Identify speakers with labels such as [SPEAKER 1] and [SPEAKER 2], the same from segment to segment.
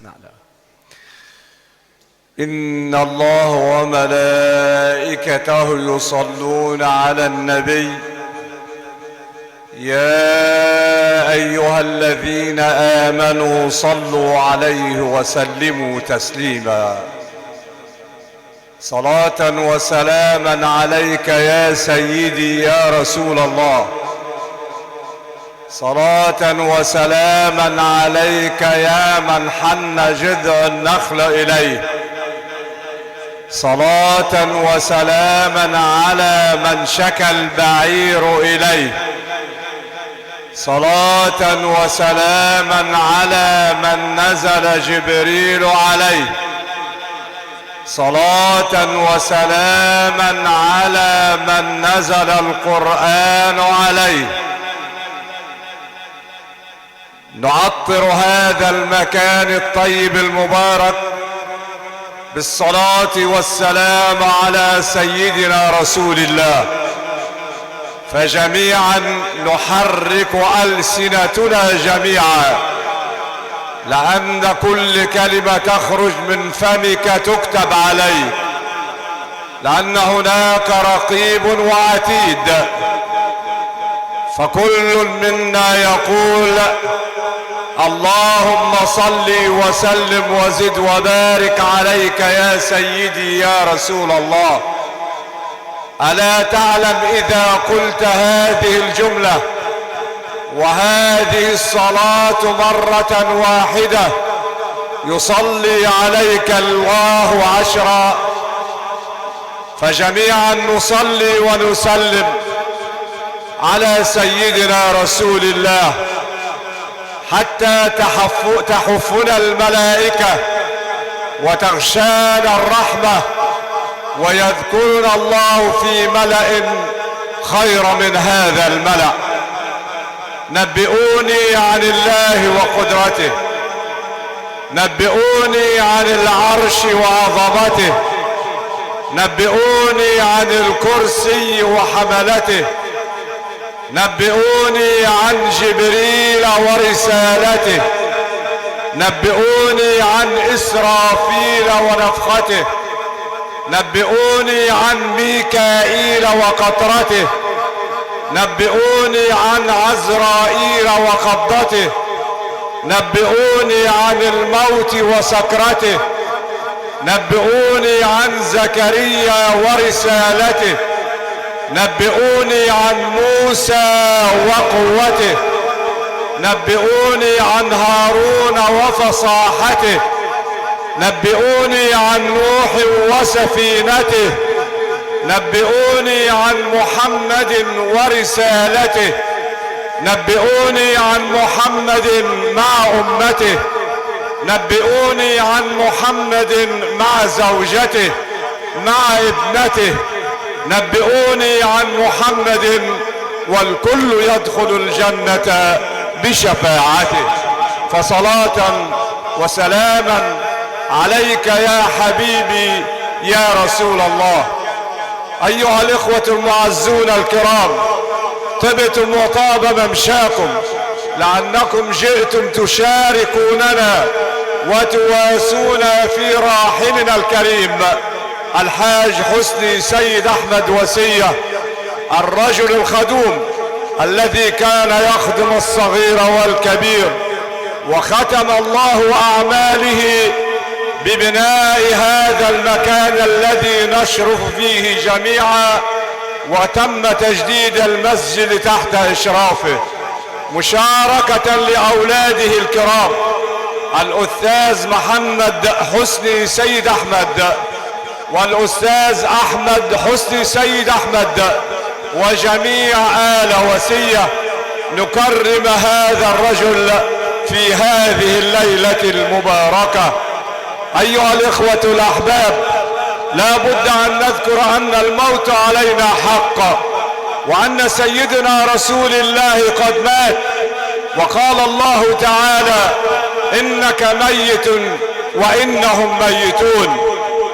[SPEAKER 1] نعم. إن الله وملائكته يصلون على النبي يا أيها الذين آمنوا صلوا عليه وسلموا تسليما. صلاة وسلاما عليك يا سيدي يا رسول الله. صلاة وسلاما عليك يا من حن جذع النخل إليه. صلاة وسلاما على من شكى البعير إليه. صلاة وسلاما على من نزل جبريل عليه. صلاة وسلاما على من نزل القرآن عليه. نعطر هذا المكان الطيب المبارك بالصلاة والسلام على سيدنا رسول الله. فجميعا نحرك ألسنتنا جميعا، لأن كل كلمة تخرج من فمك تكتب عليك، لأن هناك رقيب وعتيد. فكل منا يقول: اللهم صل وسلم وزد وبارك عليك يا سيدي يا رسول الله. ألا تعلم إذا قلت هذه الجملة وهذه الصلاة مرة واحدة يصلي عليك الله 10؟ فجميعا نصلي ونسلم على سيدنا رسول الله حتى تحفنا الملائكة وتغشانا الرحمة ويذكرنا الله في ملأ خير من هذا الملأ. نبئوني عن الله وقدرته، نبئوني عن العرش وعظمته، نبئوني عن الكرسي وحملته، نبئوني عن جبريل ورسالته، نبئوني عن إسرافيل ونفخته، نبئوني عن ميكائيل وقطرته، نبئوني عن عزرائيل وقبضته، نبئوني عن الموت وسكرته، نبئوني عن زكريا ورسالته، نبئوني عن موسى وقوته، نبئوني عن هارون وفصاحته، نبئوني عن نوح وسفينته، نبئوني عن محمد ورسالته، نبئوني عن محمد مع أمته، نبئوني عن محمد مع زوجته مع ابنته، نبئوني عن محمد والكل يدخل الجنة بشفاعته. فصلاة وسلاما عليك يا حبيبي يا رسول الله. أيها الإخوة المعزون الكرام، طبتم وطاب ممشاكم، لأنكم جئتم تشاركوننا وتواسونا في راحلنا الكريم الحاج حسني سيد أحمد وسية، الرجل الخدوم الذي كان يخدم الصغير والكبير، وختم الله أعماله ببناء هذا المكان الذي نشرف فيه جميعا، وتم تجديد المسجد تحت إشرافه، مشاركة لأولاده الكرام الأستاذ محمد حسني سيد أحمد والأستاذ أحمد حسني سيد أحمد وجميع آل وسية. نكرم هذا الرجل في هذه الليلة المباركة. أيها الإخوة الأحباب، لا بد أن نذكر أن الموت علينا حق، وأن سيدنا رسول الله قد مات، وقال الله تعالى: إنك ميت وإنهم ميتون.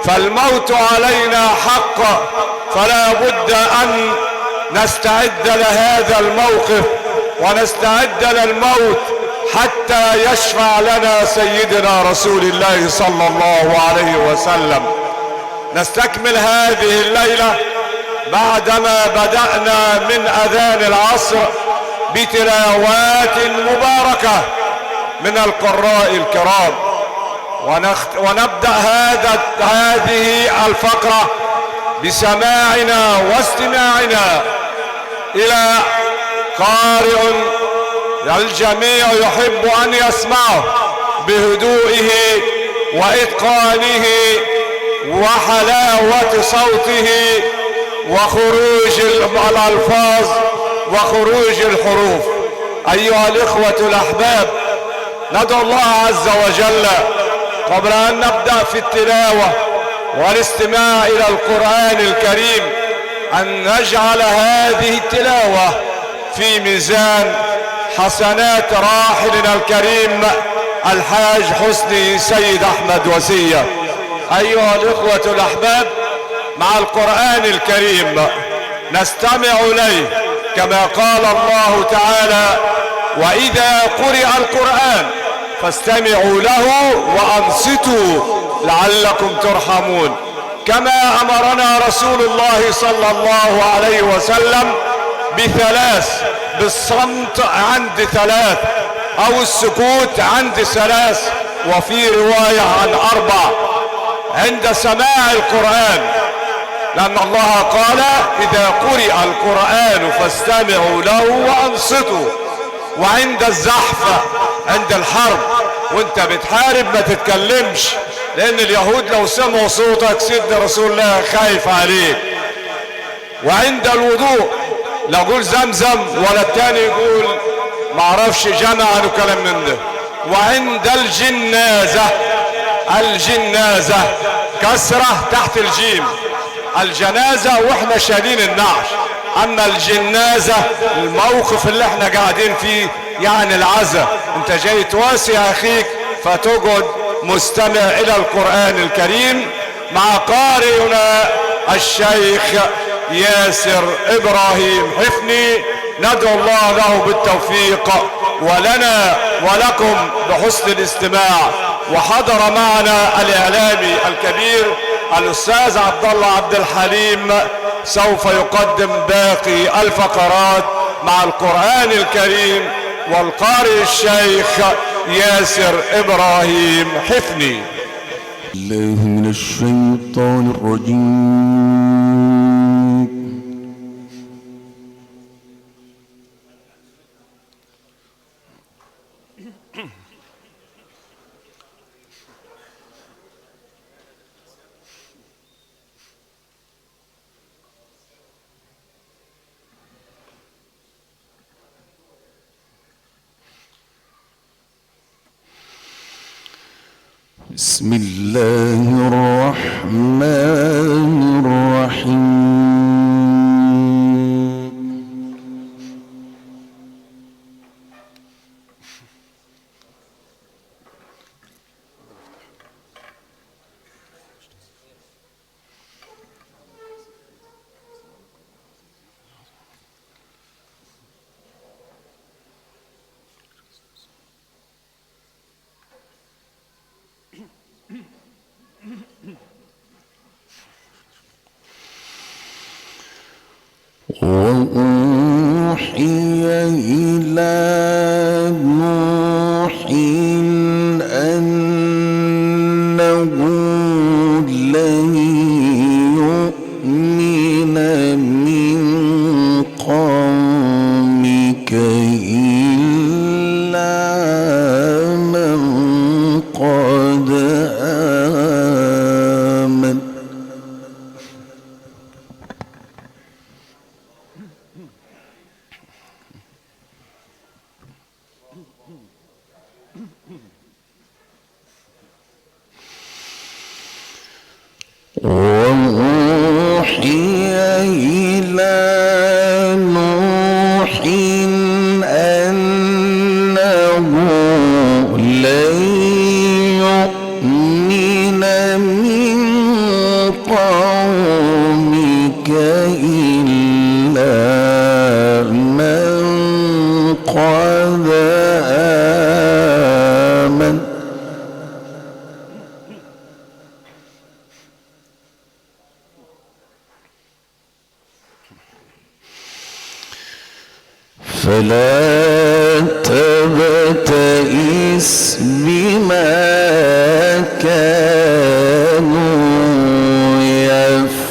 [SPEAKER 1] فالموت علينا حق، فلا بد أن نستعد لهذا الموقف ونستعد للموت. حتى يشفع لنا سيدنا رسول الله صلى الله عليه وسلم. نستكمل هذه الليلة بعدما بدأنا من أذان العصر بتلاوات مباركة من القراء الكرام، ونبدأ هذه الفقرة بسماعنا واستماعنا إلى قارئ الجميع يحب أن يسمعه بهدوئه وإتقانه وحلاوة صوته وخروج الألفاظ وخروج الحروف. أيها الإخوة الأحباب، ندعو الله عز وجل قبل أن نبدأ في التلاوة والاستماع إلى القرآن الكريم أن نجعل هذه التلاوة في ميزان حسنات راحلنا الكريم الحاج حسني سيد أحمد وسية. أيها الإخوة الأحباب، مع القرآن الكريم نستمع إليه كما قال الله تعالى: وإذا قرئ القرآن فاستمعوا له وأنصتوا لعلكم ترحمون، كما أمرنا رسول الله صلى الله عليه وسلم بثلاث: بالصمت عند ثلاث، أو السكوت عند ثلاث، وفي رواية عن أربع، عند سماع القرآن، لأن الله قال: إذا قرئ القرآن فاستمعوا له وأنصتوا. وعند الزحف، عند الحرب، وانت بتحارب ما تتكلمش، لأن اليهود لو سمعوا صوتك سيدنا رسول الله خايف عليك. وعند الوضوء، لا يقول زمزم ولا التاني يقول معرفش جمع وكلام من ده. وعند الجنازة، الجنازة كسرة تحت الجيم، الجنازة واحنا شايلين النعش، اما الجنازة الموقف اللي احنا قاعدين فيه يعني العزاء، انت جاي تواسي اخيك فتقعد مستمع الى القرآن الكريم مع قارئنا الشيخ ياسر ابراهيم حفني. ندعو الله له بالتوفيق ولنا ولكم بحسن الاستماع. وحضر معنا الاعلامي الكبير الاستاذ عبد الله عبد الحليم، سوف يقدم باقي الفقرات مع القرآن الكريم والقارئ الشيخ ياسر ابراهيم حفني.
[SPEAKER 2] الله من الشيطان الرجيم. بسم الله الرحمن الرحيم. وأوحي إلى نوح أنه لن يؤمن من قومك إلا من قد آمن. وأوحي إلى نوح أنه لن يؤمن من قومك إلا من قد آمن. فلا تبتئس بما كانوا يفعلون.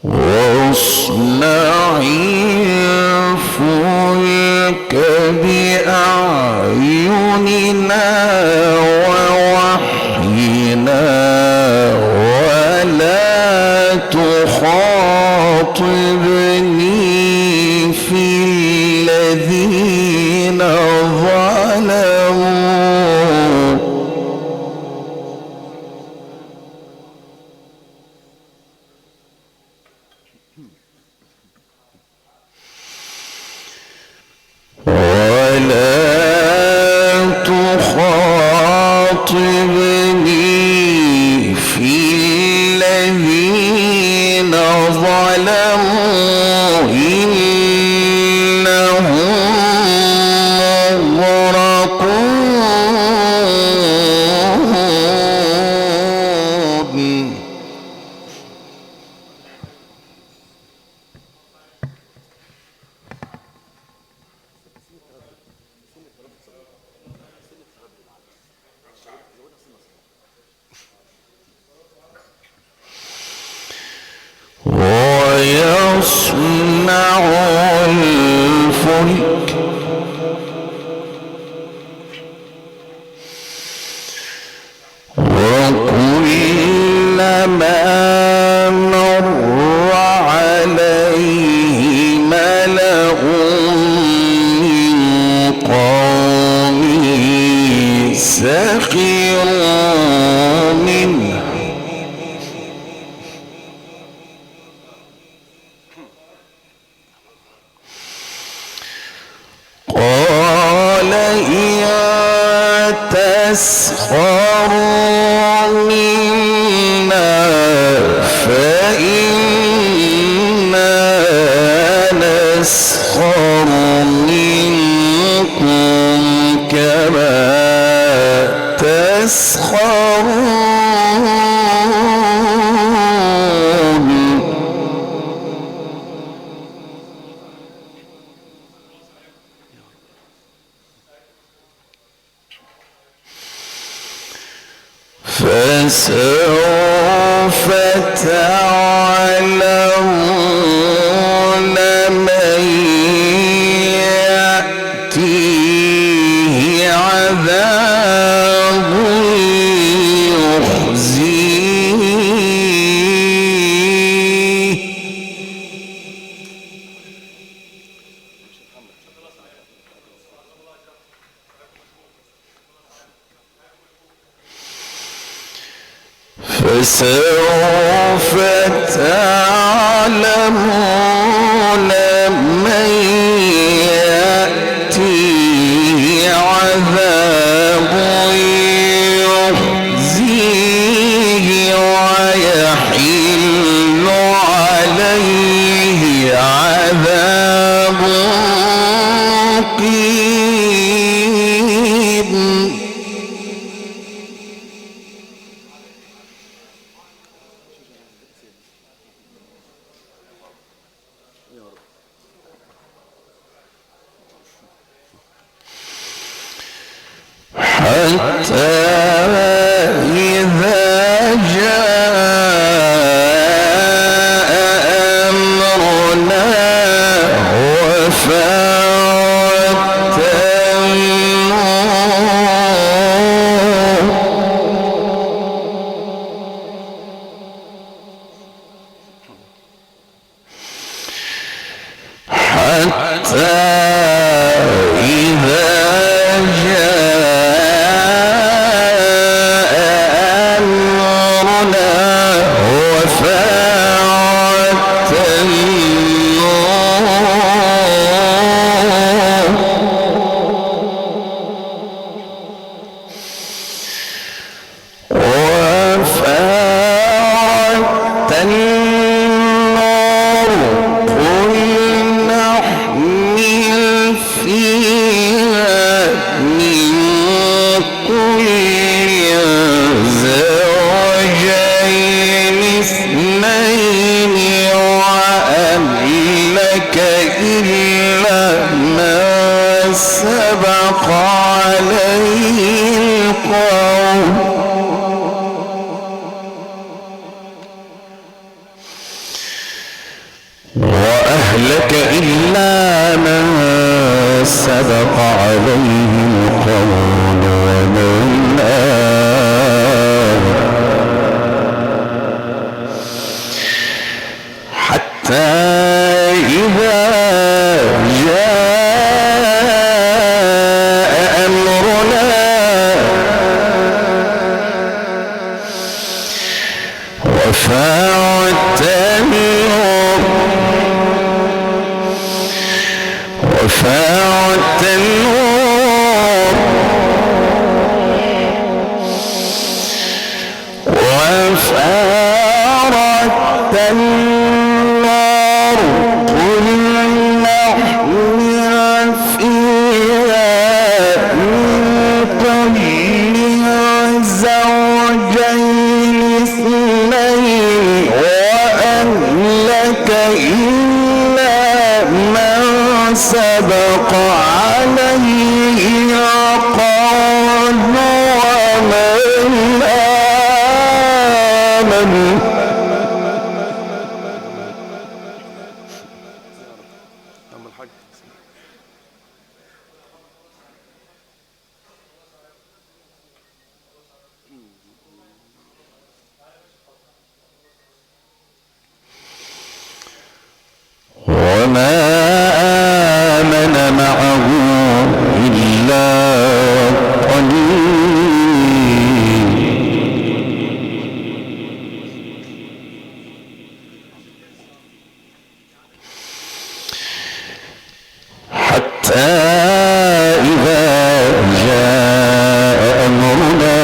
[SPEAKER 2] واصنع الفلك بأعيننا ووحينا ولا تخاطبني في الذين ظلموا. ولا تخاطبني في الذين ظلموا إنهم مغرقون. ويصنع الفلك وكلما مر عليه ملأ من قومه سخروا منه. قال إن تسخروا منا فإنا نسخر منكم كما تسخرون. فسوف تعلمون من يأتيه عذاب يخزيه. فسوف تعلمون من يأتيه عذاب يخزيه ويحل عليه عذاب مقيم. حتى إذا جاء أمرنا وفارت النور حتى إذا جاء أمرنا وفارت النور وفارت النور قل إلا ما سبق عليه القول. وأهلك إلا من سبق عليه القول ومن آمن. حتى إذا جاء أمرنا وفارت النور، وفارت النور، وفارت النار، قل نحمل فيها من كل زوجين اثنين وأهلك إلا من سبق عليه القول ومن آمن.
[SPEAKER 1] عم الحاج.
[SPEAKER 2] وما آمن معه إلا قليل. حتى إذا جاء أمرنا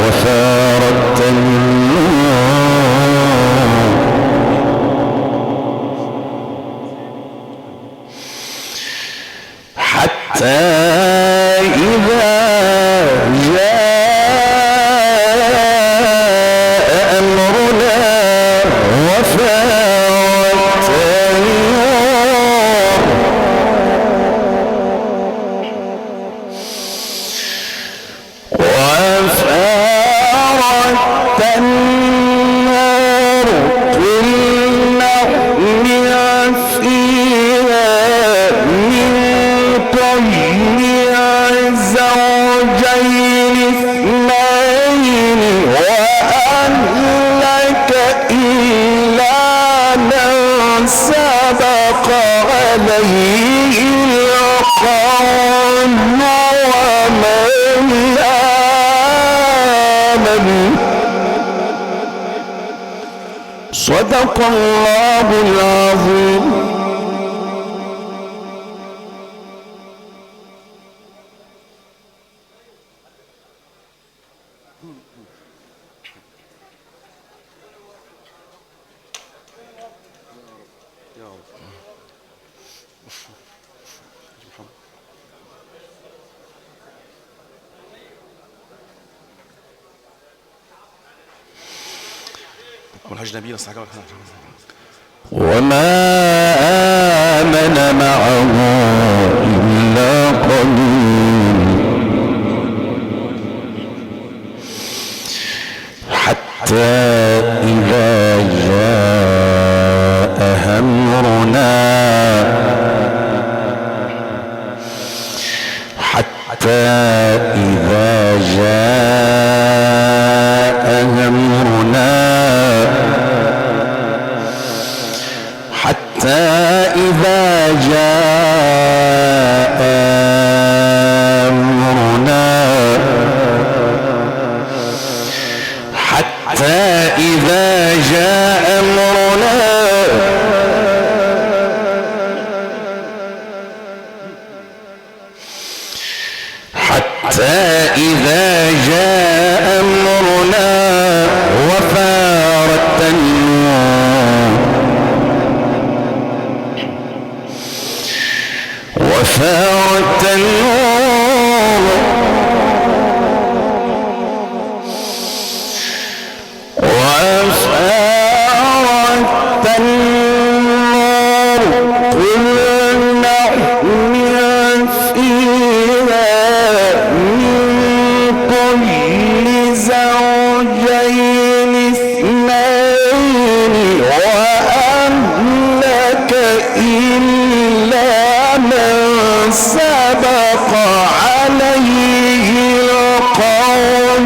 [SPEAKER 2] وفارت النور، حتى إذا جاء أمرنا وفارت النور، وفارت النور، قل نحمل فيها من كل زوجين اثنين وأهلك إلا من سبق عليه القول ومن آمن. صدق الله العظيم.
[SPEAKER 1] يا رب. محمد. أبو الحاج نبيل أصحى.
[SPEAKER 2] وما آمن معه إلا قليل. حتى إذا جاء أمرنا، حتى إذا جاء أمرنا، حتى إذا جاء أمرنا، حتى إذا جاء أمرنا، حتى إذا جاء أمرنا وفارت النور، وفارت النور، وفارت النور، فلنحمل فيها من كل زوجين اثنين وأهلك إلا من سبق عليه القول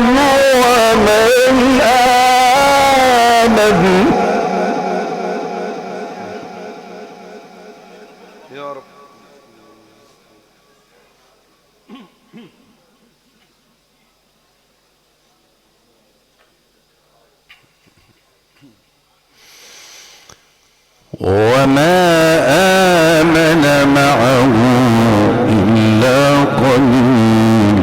[SPEAKER 2] ومن آمن.
[SPEAKER 1] يا رب.
[SPEAKER 2] وما آمن معه إلا قليل.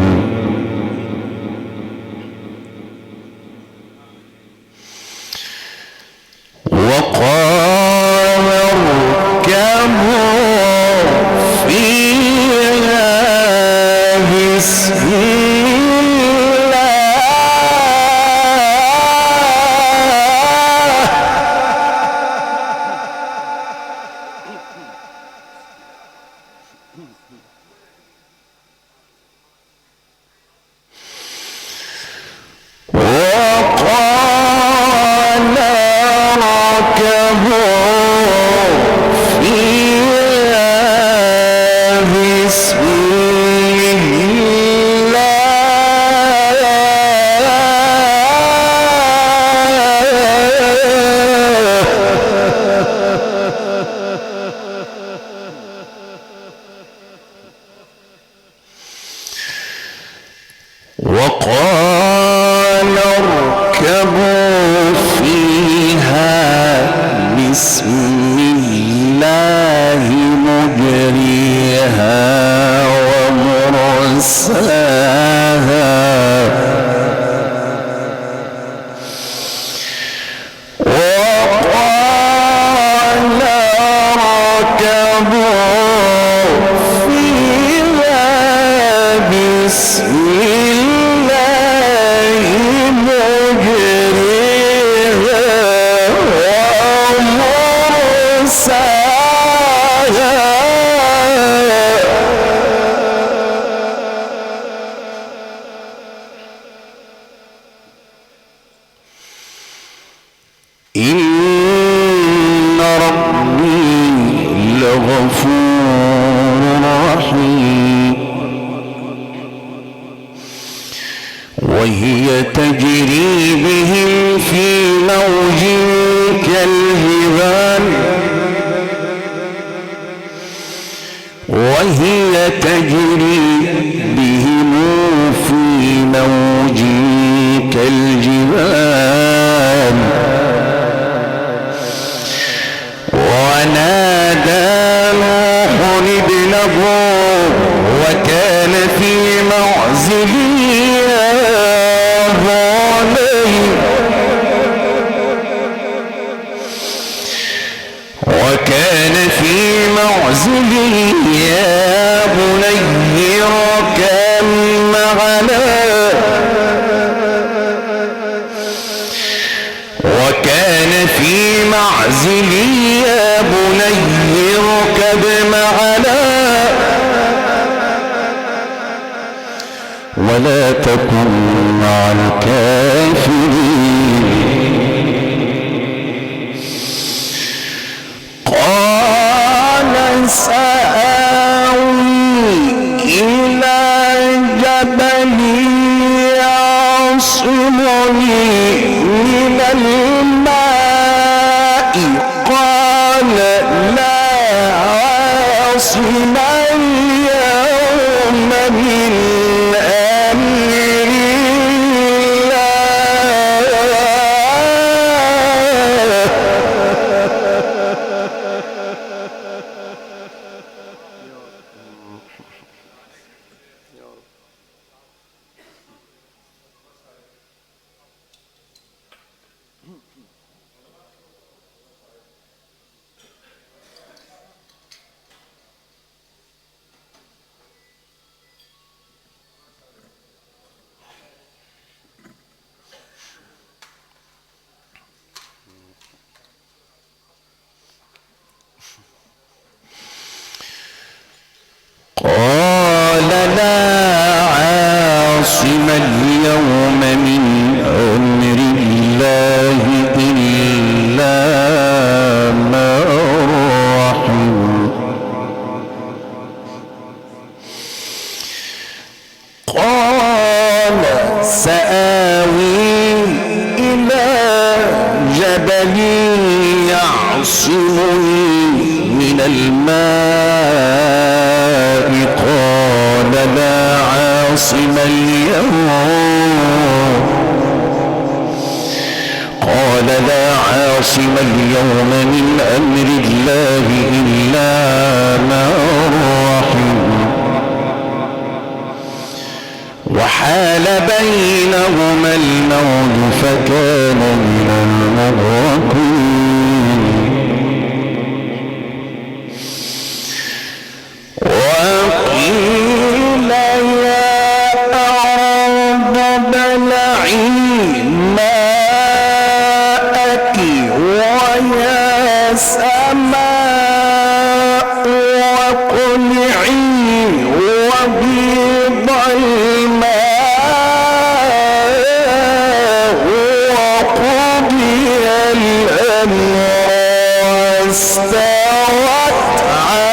[SPEAKER 2] وقال اركبوا فيها بسم الله. وقال اركبوا فيها بسم الله. وقال اركبوا فيها بسم الله مجريها ومرساها. وقال اركبوا فيها بسم الله مجريها ومرساها. إن ربي لغفور رحيم. وهي تجري بهم في موج كالجبال، وهي تجري بهم في موج كالجبال. ونادى نوح ابنه وكان في معزل يا بني، وكان في معزل يا بني اركب معنا، وكان في معزل يا بني اركب معنا ولا تكن مع الكافرين. قال سآوي إلى جبل يعصمني من الماء. قال لا عاصم اليوم من أمر الله. سآوي إلى جبل يعصمني من الماء. قال لا عاصم اليوم، قال لا عاصم اليوم من أمر الله إلا من رحم. وحال بينهما الموج فكان من المغرقين. وقيل يا أرض ابلعي ماءك ويا سماء واقلعي وغيض الماء وقضي الأمر واستوت على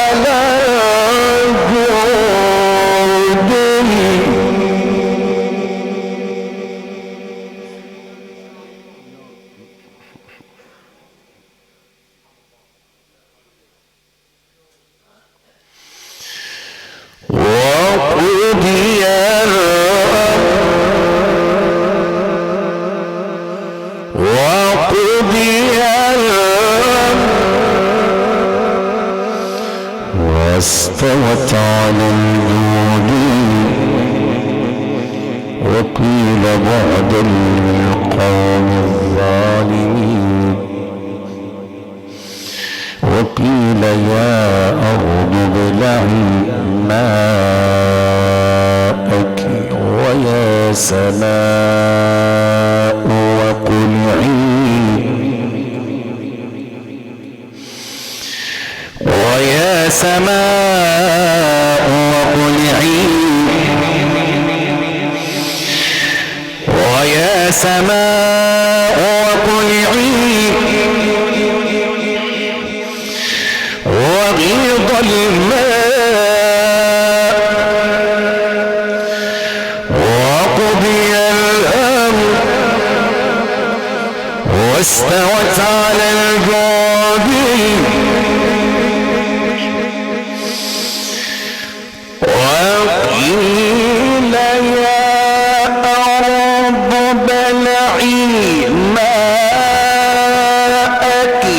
[SPEAKER 2] الجودي. وقضي الأمر واستوت على الجودي. وقيل بعدا للقوم الظالمين. وقيل يا أرض ابلعي ماءك ويا سماء واقلعي، ويا سماء واقلعي، ويا سماء واقلعي وغيض الماء وقضي الأمر واستوت على الجودي. وقيل يا أرض ابلعي ماءك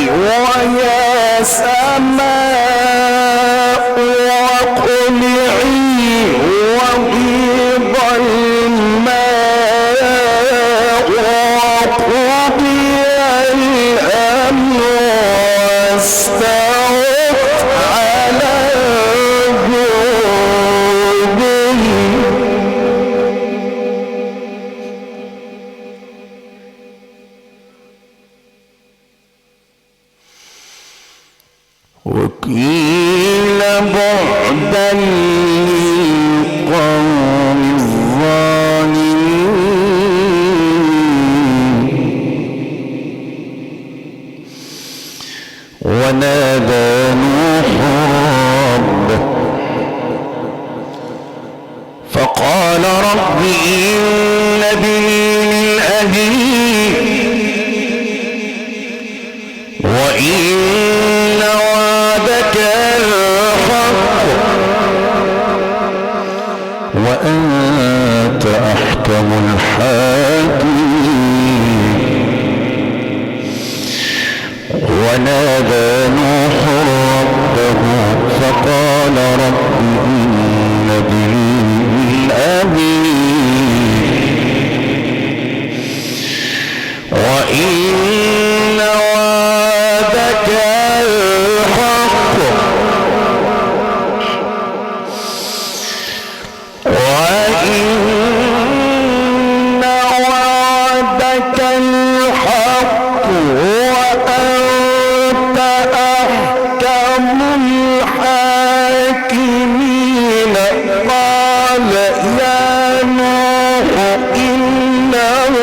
[SPEAKER 2] ويا سماء واقلعي وغيض الماء وقضي الأمر واستوت على الجودي. وقيل بعدا للقوم الظالمين. ونادى نوح ربه فقال رب إن ابني من أهلي وإن وعدك الحق وأنت أحكم الحاكمين. ونادى نوح ربه فقال رب إن ابني من أهلي وإن وعدك الحق وإن وعدك الحق وأنت أحكم الحاكمين. قال يا نوح إنه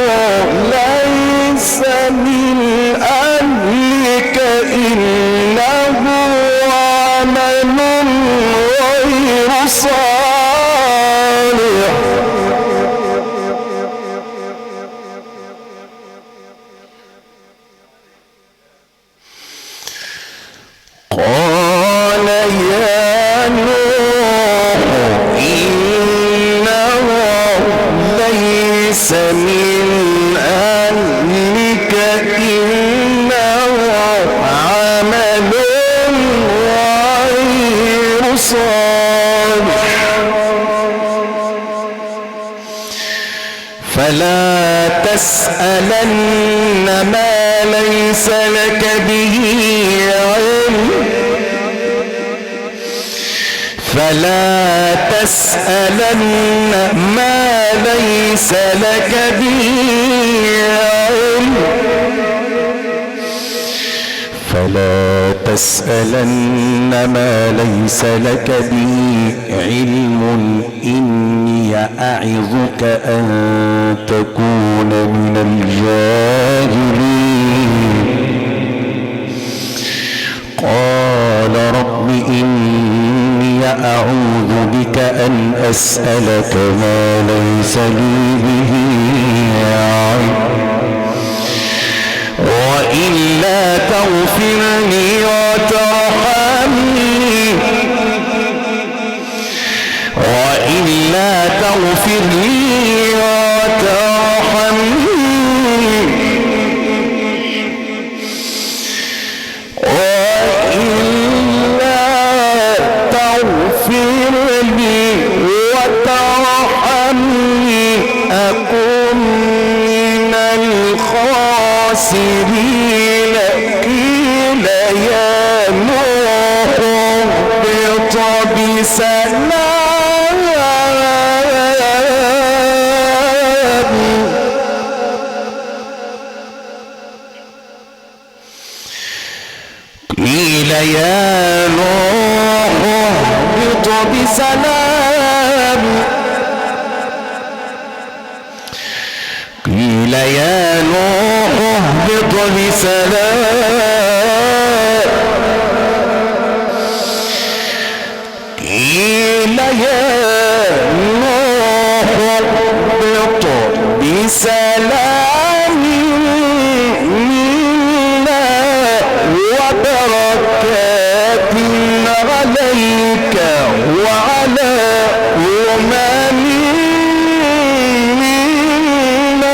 [SPEAKER 2] ليس من أهلك إنه عمل غير صالح. صالح. فلا تسألن ما ليس لك به علم، فلا تسألن ما ليس لك به علم، فلا تسألن ما ليس لك به علم، إني أعظك أن تكون من الجاهلين. قال رب إني أعوذ بك أن أسألك ما ليس لي به علم، وإلا تغفر لي وترحمني، وإلا تغفر لي وترحمني، وإلا تغفر لي وترحمني أكن من الخاسرين. قيل يا نوح اهبط بسلام. قيل يا نوح اهبط بسلام، قيل يا نوح اهبط بسلام، قيل يا نوح اهبط بسلام منا وبركات عليك وعلى أمم ممن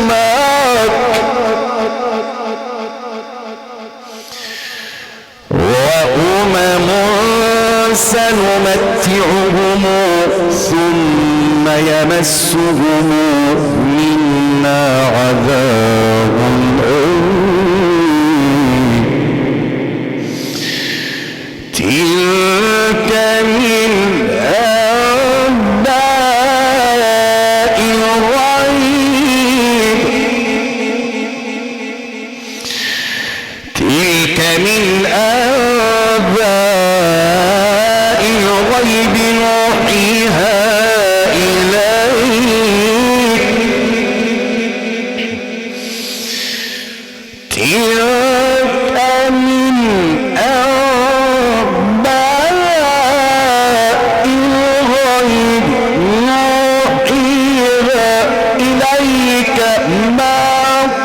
[SPEAKER 2] معك، وأمم سنمتعهم ثم يمسهم منا عذاب أليم. تلك من أنباء الغيب، تلك من أنباء الغيب نوحيها إليك، تلك من أنباء الغيب نوحيها إليك، ما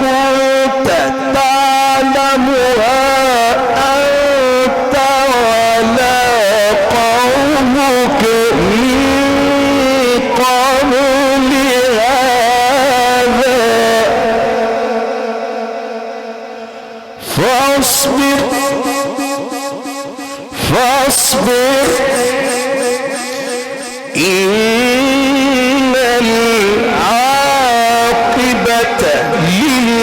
[SPEAKER 2] كنت تعلمها أنت ولا قومك من قبل هذا، فاصبر فاصبر إن العاقبة للمتقين،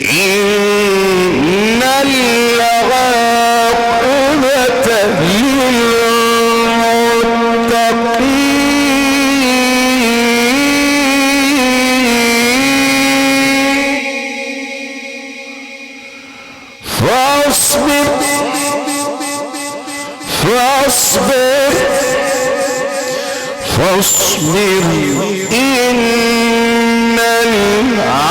[SPEAKER 2] إن العاقبة للمتقين. فاصبر فاصبر فاصبر إن العاقبة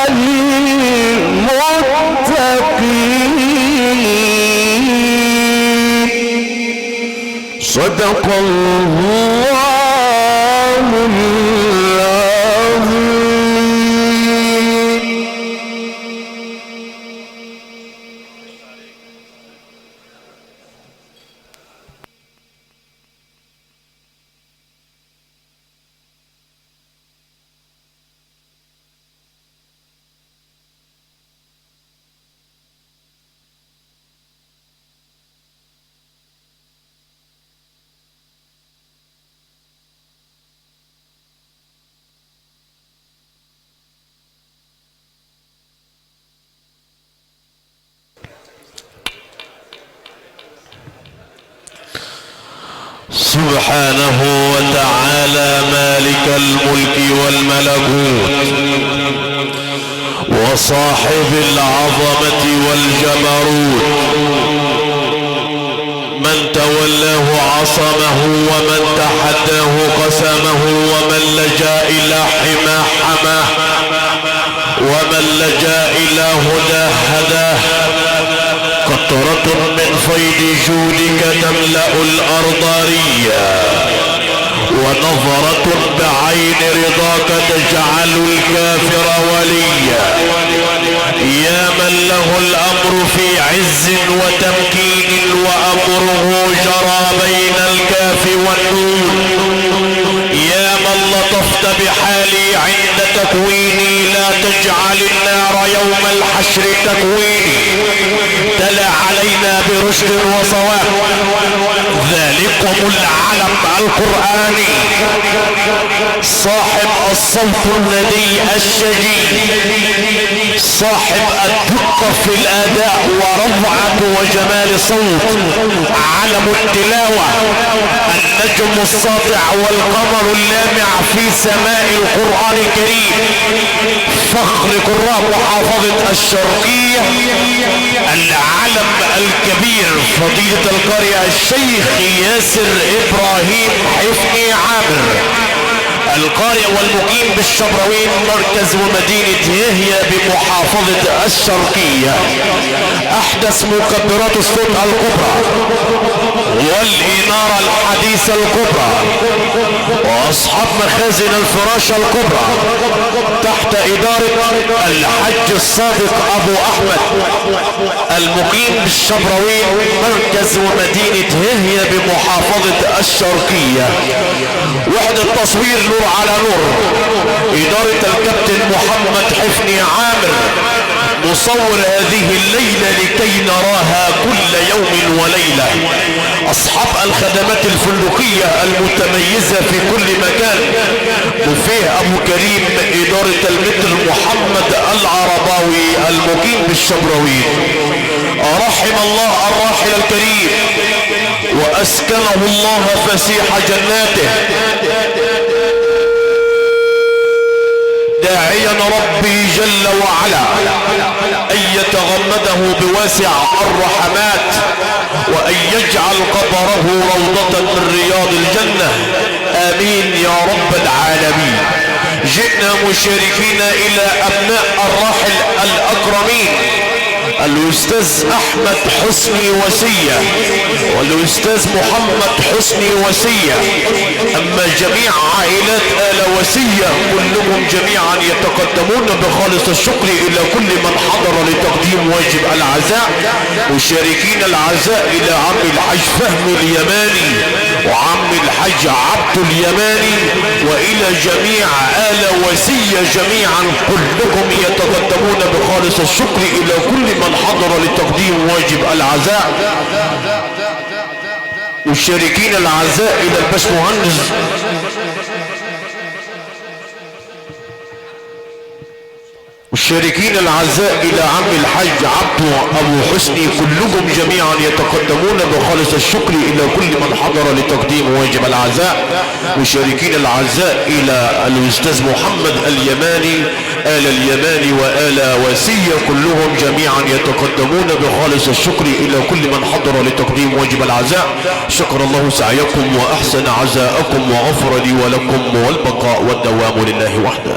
[SPEAKER 2] للمتقين. صدق الله العظيم. سبحانه وتعالى مالك الملك والملكوت وصاحب العظمة والجبروت، من تولاه عصمه ومن تحداه قسمه ومن لجأ إلى حماه حماه ومن لجأ إلى هداه هداه. قطرة من فيض جودك تملأ الأرض ريا، ونظرة بعين رضاك تجعل الكافر وليا. يا من له الأمر في عز وتمكين وأمره جرى بين الكاف والنون، يا من لطفت بحالي عند تكويني لا تجعل النار يوم الحشر تكويني. تلا علينا برشد وصواب ذلكم العلم القرآني، صاحب الصوت الندي الشجي، صاحب الدقة في الأداء ورفعة وجمال الصوت، علم التلاوة، النجم الساطع والقمر اللامع في سماء القرآن الكريم، فخر قراء محافظة الشرقية، العلم الكبير فضيلة القارئ الشيخ ياسر إبراهيم حفني عامر، القارئ والمقيم بالشبراوين مركز ومدينة هي بمحافظة الشرقية. أحدث مكبرات الصوت الكبرى والإنارة الحديثة الكبرى وأصحاب مخازن الفراشة الكبرى تحت إدارة الحج الصادق أبو أحمد المقيم بالشبراوين مركز ومدينة هي بمحافظة الشرقية. وحدة تصوير نور على نور، إدارة الكابتن محمد حفني عامر، مصور هذه الليلة لكي نراها كل يوم وليلة. أصحاب الخدمات الفندقية المتميزة في كل مكان، بوفيه أبو كريم، إدارة المتر محمد العرباوي المقيم بالشبراوين. رحم الله الراحل الكريم وأسكنه الله فسيح جناته، داعيا ربي جل وعلا أن يتغمده بواسع الرحمات وأن يجعل قبره روضة من رياض الجنة، آمين يا رب العالمين. جئنا مشاركين إلى أبناء الراحل الأكرمين الأستاذ أحمد حسني وسية والأستاذ محمد حسني وسية. أما جميع عائلات آل وسية كلهم جميعا يتقدمون بخالص الشكر إلى كل من حضر لتقديم واجب العزاء، مشاركين العزاء إلى عم الحاج فهمي اليماني وعم الحاج عبد اليماني وإلى جميع آل وسية جميعا، كلكم يتقدمون بخالص الشكر إلى كل من حضر لتقديم واجب العزاء. مشاركين العزاء إلى الباشمهندس مشاركين العزاء إلى عم الحاج عبد أبو حسني، كلكم جميعا يتقدمون بخالص الشكر إلى كل من حضر لتقديم واجب العزاء. مشاركين العزاء إلى الأستاذ محمد اليماني، آل اليماني وآل وسية، كلهم جميعا يتقدمون بخالص الشكر إلى كل من حضر لتقديم واجب العزاء. شكر الله سعيكم وأحسن عزاءكم وغفر لي ولكم، والبقاء والدوام لله وحده.